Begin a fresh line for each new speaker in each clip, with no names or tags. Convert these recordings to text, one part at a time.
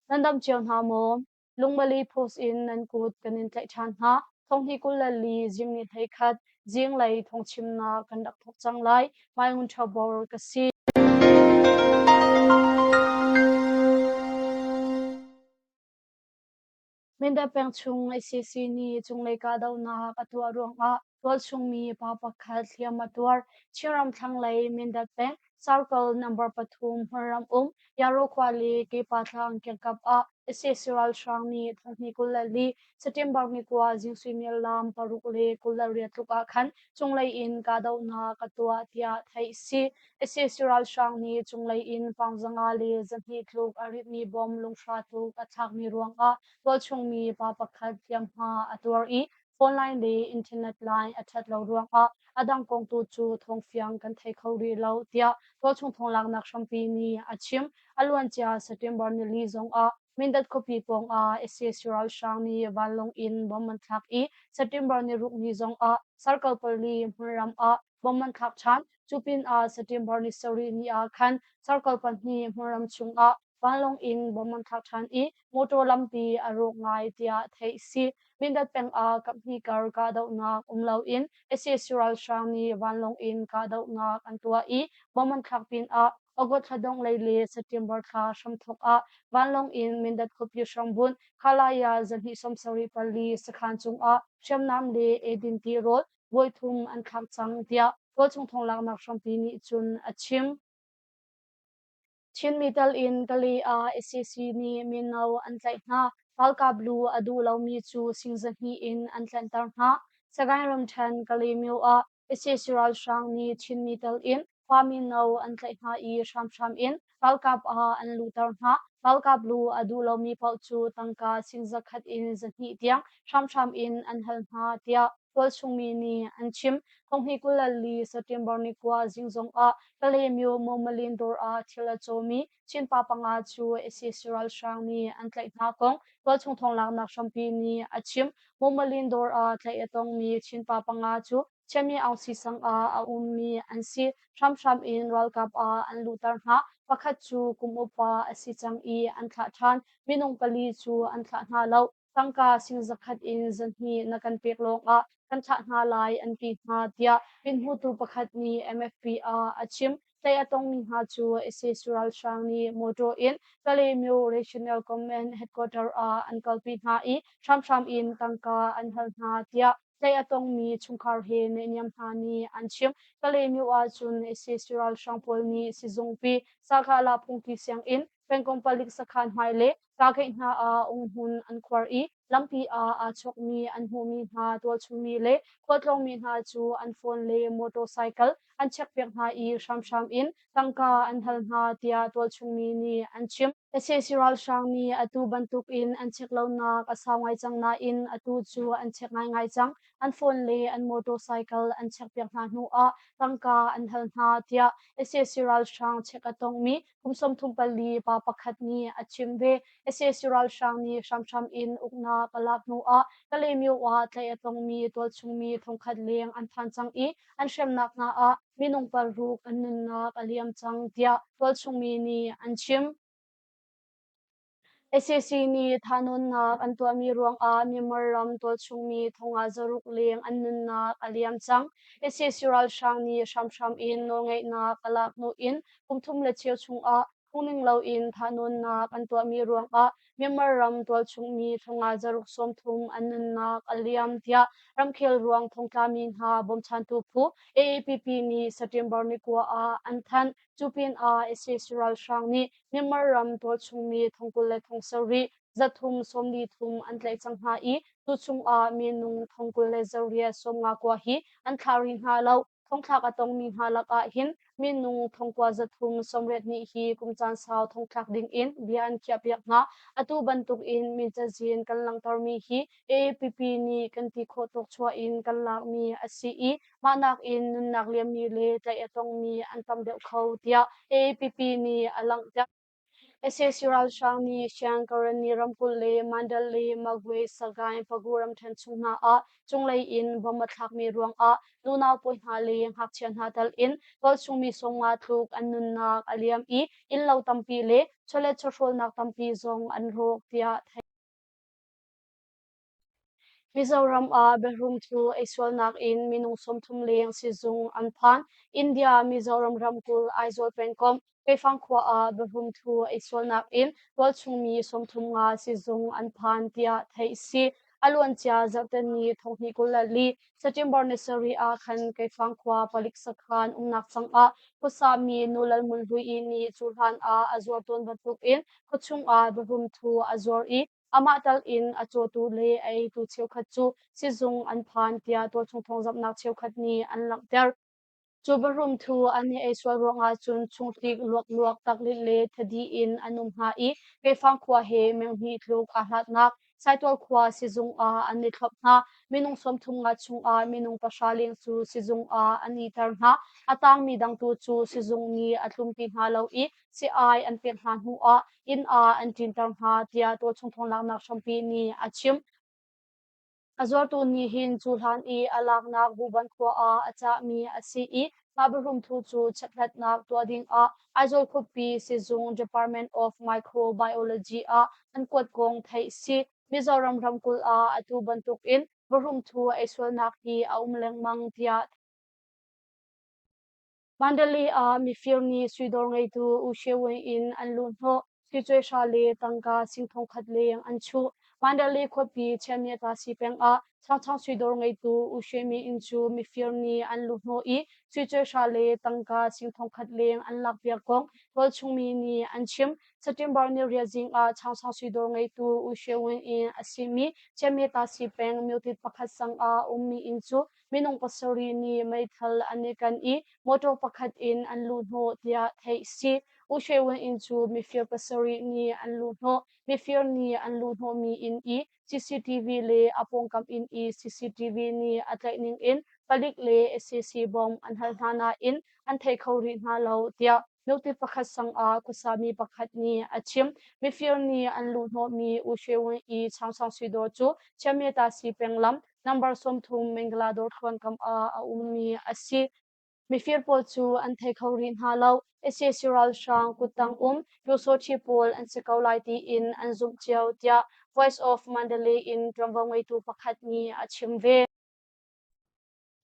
Nan dam cio hna maw? Lungmali post in nan kut kan in tlaih ṭhan hna. Thonghni 24 zingni 11 zinglei thawngchimnak kan rak thawk cang lai. Mai Ngun Ṭha Bor ka si. Mindat peng chung ICC nih cunglei kahdohnak a tuah ruangah tualchungmi pa pakhat hliam a tuar. Chinram thlanglei Mindat peng Circle number pathum hmunram um Yaro khua le Kepa tlang kiangkap ah sac ralhrang nih thonghni 24 September ni kua zing suimilam paruk le 28 tluk ah khan cunglei in kahdohnak a tuah tiah theih a si. Sac ralhrang nih cunglei in pang 500 le 200 tluk a ritmi bom lunghra tluk a thlakmi ruangah tualchungmi pa pakhat hliamhma a tuar i phone line le internet line a ṭhat lo ruangah a dang kong tu cu thawngfiang kan thei kho rih lo tiah tualchung thawnglaknak hrampi nih a chim. A luancia September nili zongah Mindat khuapi pawngah sac ralhrang nih vanlawng in bomb an thlak i September niruk ni zongah Circle pali hmunram ah bomb an thlak ṭhan. Cu pinah September ni sarih ni ah khan Circle pahnih hmunram chungah vanlawng in bomb an thlak ṭhan i motor lampi a rawk ngai tiah theih a si. Mindat peng ah kaphnih kar kahdohnak um loin sac ralhrang nih vanlawng in kahdohnak an tuah i bomb an thlak pinah August thla dongh lei le September thla hramthawk ah vanlawng in Mindat khuapi hrambunh Khalaya 274 sakhan cungah hriamnam le eidin tirawl voithum an thlak cang tiah tualchung thawnglaknak hrampi nih cun a chim. Chinmi tal in Kale ah sac nih mino an tlaih hna. Ralkap lu a duh lomi cu sing 200 in an tlanhter hna. Sagaing ramṭhen Kalaymyo ah sac ralhrang nih Chinmi tal in khua mino an tlaih hna i hramhram in ralkap ah an luhter hna. Ralkap lu a duh lomi paoh cu tangka sing 100 in 200 tiang hramhram in an hal hna tiah tualchungmi nih an chim. Thonghni 24 September ni kua zing zongah Kalaymyo Momalin dawr ah thil a cawmi Chin pa panga cu sac ralhrang nih an tlaih hna kong tualchung thawnglaknak hrampi nih a chim. Momalin dawr ah tlaih a tongmi Chin pa panga cu Chiami Aung Sisang ah a ummi an si. Hramhram in ralkap ah an luhter hna. Pakhat cu kum upa a si cang i an thlah ṭhan. Minung pali cu an thlah hna lo. Tangka sing 100 in 200 na kan pek lawngah kan thlah hna lai an ti hna tiah mithmutu pakhat nih MFP ah a chim. Tlaih a tongmi hna cu sac ralhrang nih motor in Kalaymyo Regional Command Headquarter ah an kalpi hna i hramhram in tangka an hal hna tiah tlaih a tongmi chungkhar he naihniam hna nih an chim. Kalaymyo ah cun sac ralhrang pawl nih sizungpi Sakah phungki sianginn pengkomh palik sakhan hmai le kahkeih hna ah umhmun an khuar i lampi ah aa chawkmi an hmuhmi hna tualchungmi le khualtlawngmi hna cu an phone le motorcycle an checkpiak hna i hramhram in tangka an hal hna tiah tualchungmi nih an chim. Sac ralhrang nih atu bantukin an check lonak a sau ngai cang nain atu cu an check ngaingai cang. An phone le an motorcycle an checkpiak hna hnuah tangka an hal hna tiah sac ralhrang check a tongmi kum 34 pa pakhat nih a chim ve. Sac ralhrang nih hramhram in uknak a lak hnuah Kalaymyo ah tlaih a tongmi tualchungmi thongkhat leng an phan cang i an hremnak hna ah minung paruk an nunnak a liam cang tiah tualchungmi nih an chim. Sac nih thahnawnnak an tuahmi ruangah Myanmar ram tualchungmi thong ah zaruk leng an nunnak a liam cang. Sac ralhrang nih hramhram in nawlngeihnak a lak hnu in kum thum le cheu chungah phungning loin thahnawnnak an tuahmi ruangah Myanmar ram tualchungmi thong ah zaruk 30 an nunnak a liam tiah ramkhel ruang thongtlami hna bawmchantu phu AAPP nih September ni kua ah an thanh. Cu pinah sac ralhrang nih Myanmar ram tualchungmi thong 20 le thong sarih 343 an tlaih cang hna i tu chungah minung thong 20 le zariat 59 hi an thlah rih hna lo. Thongthlak a tongmi hna lakah hin minung thong kua 382 hi kum caan sau thongthlak dingin bia an khiahpiak hna. Atu bantukin mi cazin kan langhtermi hi AAPP nih kan ti khawh tawk chuah in kan lakmi a si i mah nakin nunnak liammi le tlaih a tongmi an tam deuh kho tiah AAPP nih a langhter. Sac ralhrang nih Shan Karenni ramkulh le Mandalay, Magway, Sagaing, Pagu ramṭhen chung hna ah cunglei in bomb a thlakmi ruangah nunau pawl hna le ngakchia hna tal in tualchung mi 50 tluk an nunnak a liam i innlo tampi le chawlet chawhrawlnak tampi zong an rawk tiah theih. Mizoram ah biarum cu eisualnak in minung 30 leng sizung an phan. India Mizoram ramkulh Aizawl pengkomh Keifang khua ah biarum thu eisualnak in tualchungmi 35 sizung an phan tiah theih a si. A luancia zarhteni thonghnih 24 September ni sarih ah khan Keifang khua palik sakhan umnak cangah khuasami Nu Lal Hmun Hlui nih cu hlan ah a zuar tawn bantukin khuachung ah biarum thu a zuar i Amah tal in a cawtu le a eitu cheukhat cu sizung an phan tiah tualchung thawngzamhnak cheukhat nih an langhter. Cu bahrum thu an i ei sual ruangah cun chungtlik luakluak taklit le thadi in an um hna i Keifang khua he meng hnih tluk aa hlatnak Saitual khua sizung ah an i thlop hna. Minung 35 chungah minung pahra leng cu sizung ah an iter hna. A tangmi dang tu cu sizung nih a tlumpi hna lo i si-ai an pek hna hnu ah inn ah an ṭinter hna tiah tualchung thawnglaknak hrampi nih a chim. A zuartu nih hin cu hlan i a laknak Buban khua ah a cahmi a si i mah biahrumthu cu chekhlatnak tuah dingah Aizawl khuapi sizung Department of Microbiology ah an kuat kong theih si. Mizoram ramkulh ah atu bantukin biahrumthu eisualnak hi a um lengmang tiah Mandalay ah mifir nih suidawr ngeitu U She Win in an luhhnawh. Sui hra le tangka sing thongkhat leng an chuh. Mandalay khuapi Chianmyatasi peng ah Changchang suidawr ngeitu U She Mi inn cu mifir nih an luhhnawh i sui hra le tangka sing thongkhat leng an lakpiak kong tualchung mi nih an chim. September ni riat zing ah Changchang suidawr ngeitu U She Win in a simi Chianmyatasi peng myotit pakhat sang ah ummi inn cu minung pasarih nih meithal an i ken i motor pakhat in an luhhnawh tiah theih a si. U Shwe Win inn cu mifir pasarih nih an luhhnawh. Mifir nih an luhhnawhmi inn i CCTV le a pawngkam inn i CCTV nih a tlaih ning in palik le sac bawmh an hal hna nain an thei kho rih hna lo tiah Myotit pakhat sang ah khuasami pakhat nih a chim. Mifir nih an luhhnawhmi U Shwe Win i Changsang Suidawr cu Chiamyatasi penglam number 30 Mingla dawr thluankam ah a ummi a si. Mifir pawl cu an thei kho rih hna lo. Sac ralhrang kuttang um Pyusawṭhi pawl an si ko lai tiin an zumh cio tiah Voice of Mandalay in ṭuanvo ngeitu pakhat nih a chim ve.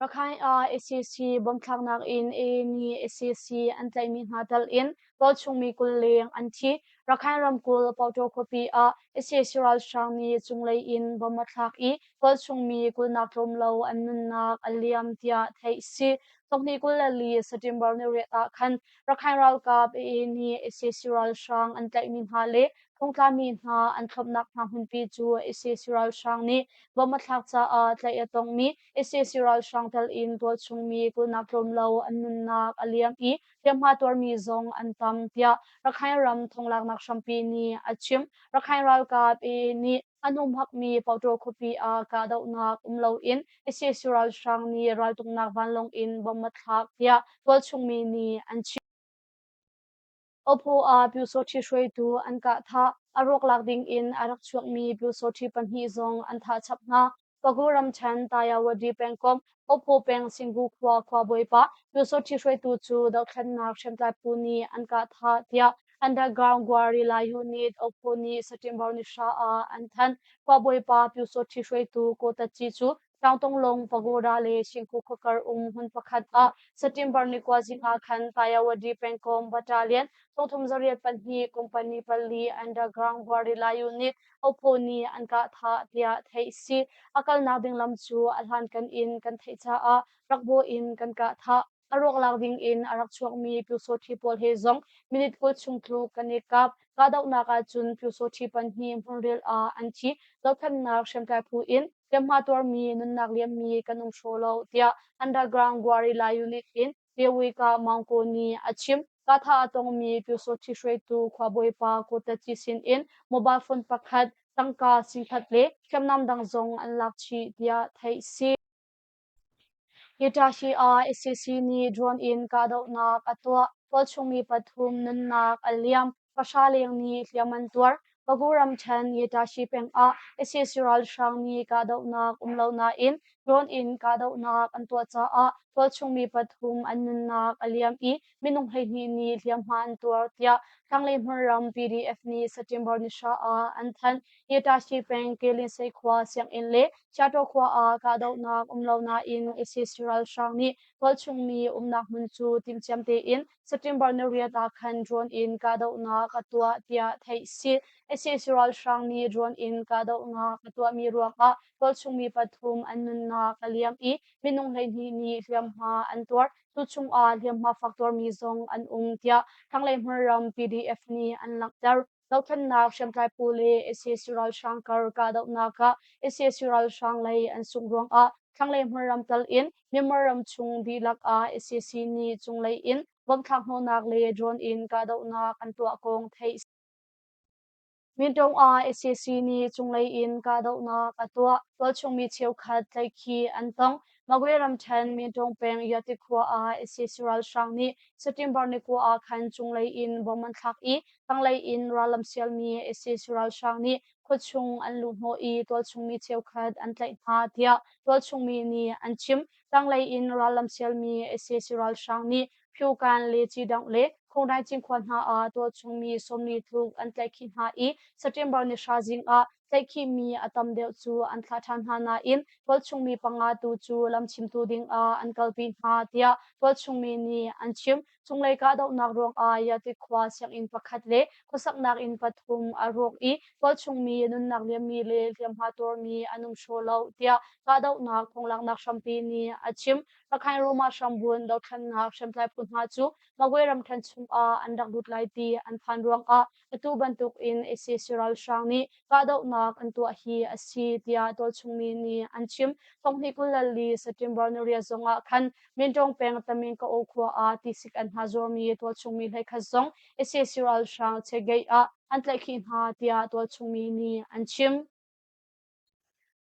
Rakhine ah sac bomthlaknak in AA nih sac an tlaihmi hna tal in tualchung mi 20 leng an thi. Rakhine ramkulh Pauṭaw khuapi ah sac ralhrang nih cunglei in bom a thlak i tualchung mi 20 nak tlawm lo an nunnak a liam tiah theih a si. Thonghnih 24 September ni riat ah khan Rakhine ralkap AA nih sac ralhrang an tlaihmi hna le thongtlami hna an thlopnak hna hmunpi cu sac ralhrang nih bom a thlak caah tlaih a tongmi Sac ralhrang tel in tualchungmi kulhnak tlawm lo an nunnak a liam i hliamhma tuarmi zong an tam tiah Rakhine ram thonglaknak hrampi nih a chim. Rakhine ralkap AA nih an humhakmi Pautaw khuapi ah kahdohnak um loin sac ralhrang nih raltuknak vanlawng in bomb a thlak tiah tualchungmi nih an chim. Oppo ah Pyusawṭhi hruaitu an kah thah. A ruak lak dingin a rak chuakmi Pyusawṭhi pahnih zong an thah chap hna. Pagu ramṭhen Tayawadi pengkomh Oppo peng Singu khua khuabawi pa Pyusawṭhi hruaitu cu dohthlennak hriamtlai phu nih an kah thah tiah Underground Guerrilla Unit Oppo nih September ni hra ah an thanh. Khuabawi pa Pyusawṭhi hruaitu Ko Tat Ci cu Tlangtunglung pagoda le Singku khuakar um hmun pakhat ah September ni kua zing ah khan Tayawadi pengkomh battalion 38 company pali underground guerrilla unit Oppo nih an kah thah tiah theih a si. A kalnak ding lam cu a hlankan in kan theih caah rakbaw in kan kah thah. A ruak lak ding in a rak chuakmi Pyusawṭhi pawl he zong minute 20 chung tluk kan i kap. Kahdohnak ahcun Pyusawṭhi pahnih hmunril ah an thi. Dohthlennak hriamtlai phu in hliamhma tuarmi nunnak liammi kan um hraw lo tiah Underground Guerrilla Unit in Pyawika Maungko nih a chim. Kahthah a tongmi Pyusawṭhi hruaitu khuabawipa Kawtaci sin in mobile phone pakhat, tangka singkhat le hriamnam dang zong an lak chih tiah theih a si. Hitachi ah sac nih drone in kahdohnak a tuah. Tualchung mi pathum nunnak a liam. pahra leng nih hliam an tuar. Bago ramṭhen Yetashi peng ah sac ralhrang nih kahdohnak um lo nain drone in kahdohnak an tuah caah tualchung mi pathum an nunnak a liam i minung 12 nih hliamhma an tuar tiah thlanglei hmunram PDF nih September ni hra ah an thanh. Yetashi peng Kelinsei khua sianginn le Chiato khua ah kahdohnak um lo nain sac ralhrang nih tualchung mi umnak hmun cu timhciam tein September ni riat ah khan drone in kahdohnak a tuah tiah theih si. Sac ralhrang nih drone in kahdohnak a tuahmi ruangah tualchung mi pathum an nunnak a liam i minung 12 nih hliamhma an tuar. Cu chungah hliamhma fak tuarmi zong an um tiah thlanglei hmunram PDF nih an langhter. Dothlennak hriamtlai phu le sac ralhrang kar kahdohnak ah sac ralhrang lei an sungh ruangah thlanglei hmunram tal in Myanmar ram chung dihlak ah sac nih cunglei in bomb thlak hnawhnak le drone in kahdohnak an tuah kong theih. Mintong ah sac nih cunglei in kahdohnak a tuah. Tualchung mi cheukhat tlaihkhih an tong. Magwe ramṭhen Mintong peng Yati khua ah sac ralhrang nih September ni kua ah khan cunglei in bomb an thlak i tanglei in rallam sialmi sac ralhrang nih khuachung an luh hnawh i tualchung mi cheukhat an tlaih hna tiah tualchung mi nih an chim. Tanglei in rallam sialmi sac ralhrang nih Phyokan le Cidang le Khongdai Cinkhua hna ah tualchung mi 40 tluk an tlaihkhih hna i September ni hra zing ah tlaihkhihmi a tam deuh cu an thlah ṭhan hna nain tualchung mi panga tu cu lamchimtu ding ah an kalpi hna tiah tualchung mi nih an chim. Cunglei kahdohnak ruangah Yati khua sianginn pakhat le khuasaknak inn pathum a rawk i tualchung mi nunnak liammi le hliamhma tuarmi an um hraw lo tiah kahdohnak thonglaknak hrampi nih a chim. Rakhine Roma hrambun dothlennak hriamtlai phu hna cu Magwe ramṭhen chungah an rak lut lai ti an phan ruangah atu bantukin sac ralhrang nih kahdohnak an tuah hi a si tiah tualchung mi nih an chim. Thonghnih 24 September ni riat zongah khan Mintong peng Tamin Ka-o khua ah tisik an hna zuarmi tualchung mi 11 zong sac ralhrang checkgate ah an tlaihkhih hna tiah tualchung mi nih an chim.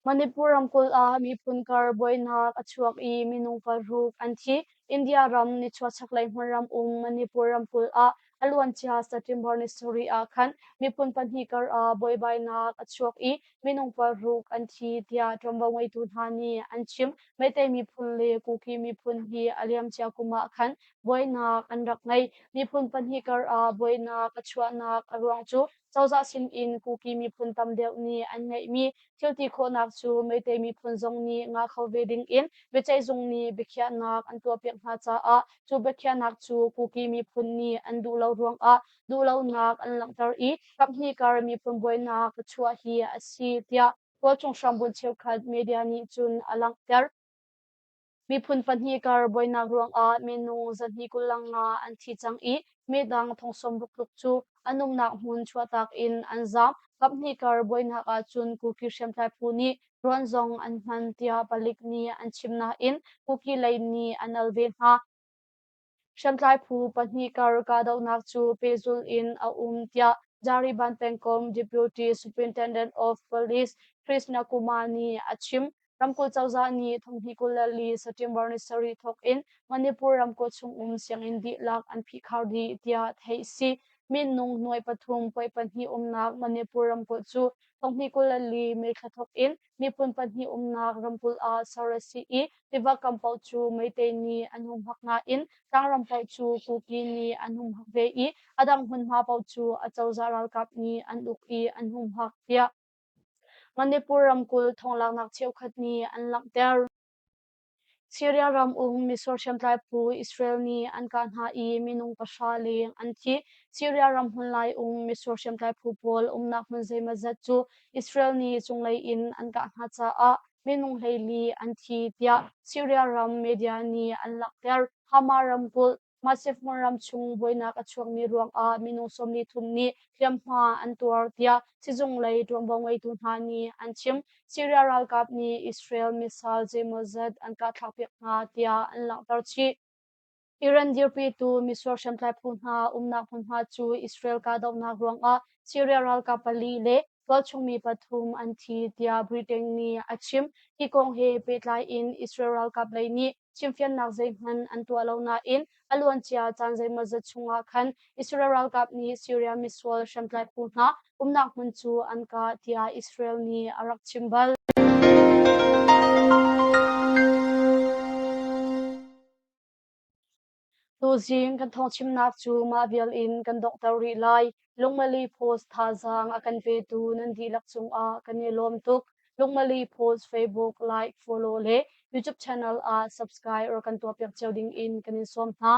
Manipur ramkulh ah miphun kar buainak a chuak i minung paruk an thi. India ram nichuah chaklei hmunram um Manipur ramkulh ah a luancia September ni sarih ah khan miphun pahnih kar ah buaibainak a chuak i minung paruk an thi tiah ṭuanvo ngeitu hna nih an chim. Meitei miphun le Kuki miphun hi a liamcia kum ah khan buainak an rak ngei. Miphun pahnih kar ah buainak a chuahnak a ruang cu cozah sinin Kuki miphun tam deuh nih an ngeihmi thilti khawhnak cu Meitei miphun zong nih ngah kho ve dingin biaceihzung nih biakhiahnak an tuahpiak hna caah cu biakhiahnak cu Kuki miphun nih an duh lo ruangah duhlonak an langhter i kaphnih kar miphun buainak a chuah hi a si tiah tualchung hrambunh cheukhat media nih cun a langhter. Miphun pahnih kar buainak ruangah minung 225 an thi cang i midang thong 60 tluk cu an umnak hmun chuahtak in an zaam. Kaphnih kar buainak ahcun Kuki hriamtlai phu nih drone zong an hman tiah palik nih an chim nain Kuki lei nih an al ve hna. Hriamtlai phu pahnih kar kahdohnak cu pehzulh in a um tiah Jariban pengkomh Deputy Superintendent of Police Krishna Kumar nih a chim. Ramkulh cozah nih thonghnih 24 September ni sarih thawk in Manipur ramkulh chungum sianginn dihlak an phihkhar dih tiah theih a si. Minung nuai pathum puai pahnih umnak Manipur ramkulh cu thonghnih 24 May thla thawk in miphun pahnih umnak ramkulh ah ser a si i tiva kam paoh cu Meitei nih an humhak nain tlangram paoh cu Kuki nih an humhak ve i a dang hmunhma paoh cu acozah ralkap nih an uk i an humhak tiah Manipur ramkulh thawnglaknak cheukhat nih an langhter. Syria ram um misual hriamtlai phu Israel nih an kah hna i minung pahra leng an thi. Syria ram hmunlai um misual hriamtlai phu pawl umnak hmun zeimawzat cu Israel nih cunglei in an kah hna caah minung 14 an thi tiah Syria ram media nih an langhter. Hama ramkulh Masif hmunram chung buainak a chuakmi ruangah minung 43 nih hliamhma an tuar tiah sizung lei ṭuanvo ngeitu hna nih an chim. Syria ralkap nih Israel missile zeimawzat an kahthlakpiak hna tiah an langhter chih. Iran dirpitu misual hriamtlai phu hna umnak hmunhma cu Israel kahdohnak ruangah Syria ralkap pali le tualchungmi pathum an thi tiah Britain nih a chim. Hi kong he pehtlai in Israel ralkap lei nih chimfiannak zeihmanh an tuah lo nain a luancia caan zeimawzat chungah khan Israel ralkap nih Syria misual hriamtlai phu hna umnak hmun cu an kah tiah Israel nih a rak chim bal. Tuzing kan thawngchimnak cu mah vial in kan donghter rih lai. Lungmali Post thazaang a kan petu nan dihlak cungah kan i lawm tuk. Lungmali Post Facebook like, follow le YouTube channel ah subscribe or kan tuahpiak cio ding in kan in sawm hna.